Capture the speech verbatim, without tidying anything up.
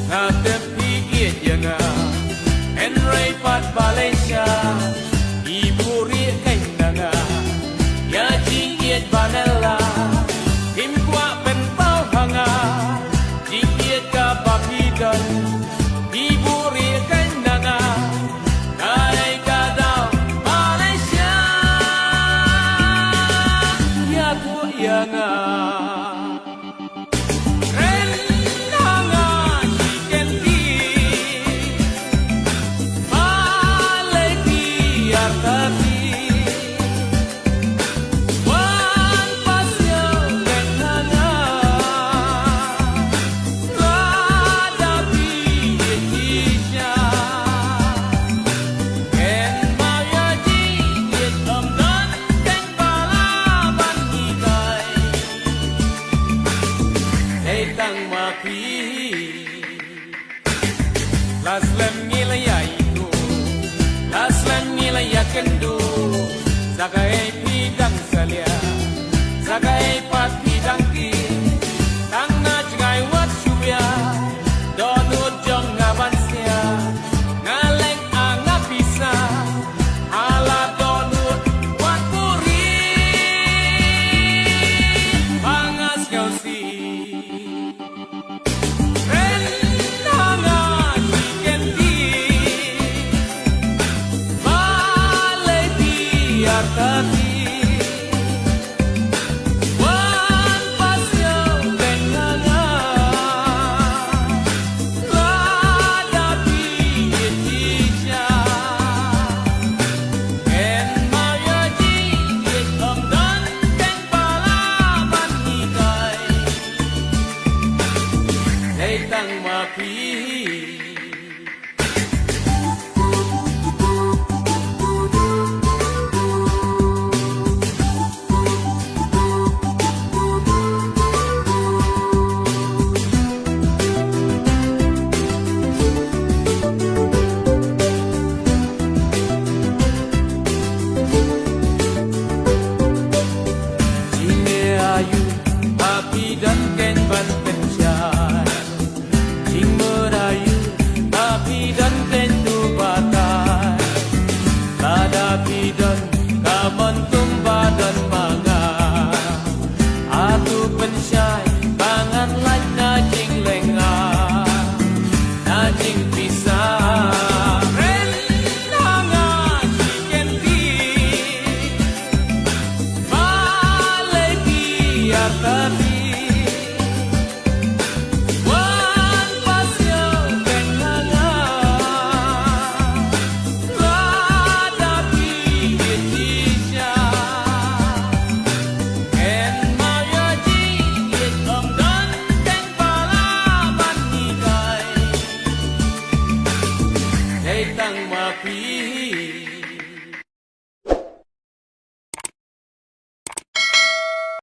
Nga tip phi ïeit ïa nga, hynrei pat ba lei sha, i buhrieh kein na nga, ïa jingïeit ba nela, phim kwah pynpaw ha nga, jingïeit kaba phi don, i buhrieh kein na nga, kaei ka daw ba lei sha, ïathuh ïa nga. Kren ha nga shi kyntien, balei phi ïarta phi? Wan pasiaw kren ha nga, lada phi ïeit shisha. Kren ma ïa jingïeit ym don keiñ ba lah ban hikai. Dei tang ma phi. La slem ngi la ïa ïeit, la slem ngi la ïa kynduh. Sa kaei phi dang salia, sa kaei pat phi dang kiew. Tang na jngai wat shu ïa, dohnud jong nga ban sia. Nga leh anga pisa, hala dohnud wat buhrieh. Ba nga sngewsih. Kren ha nga shi kyntien, balei phi ïarta phi? Wan pasiaw kren ha nga, lada phi ïeit shisha. Kren ma ïa jingïeit ym don keiñ ba lah ban hikai. Dei tang ma phi. Jingeh aïu ba phi don keiñ ban pynshai? Jingmut aïu ba phi don keiñ tu batai? Lada phi don ka mon kum ba don ma nga, atu pynshai ba ngan lait na jinglynga, na jingpisa. Kren ha nga shi kyntien, balei phi ïarta phi?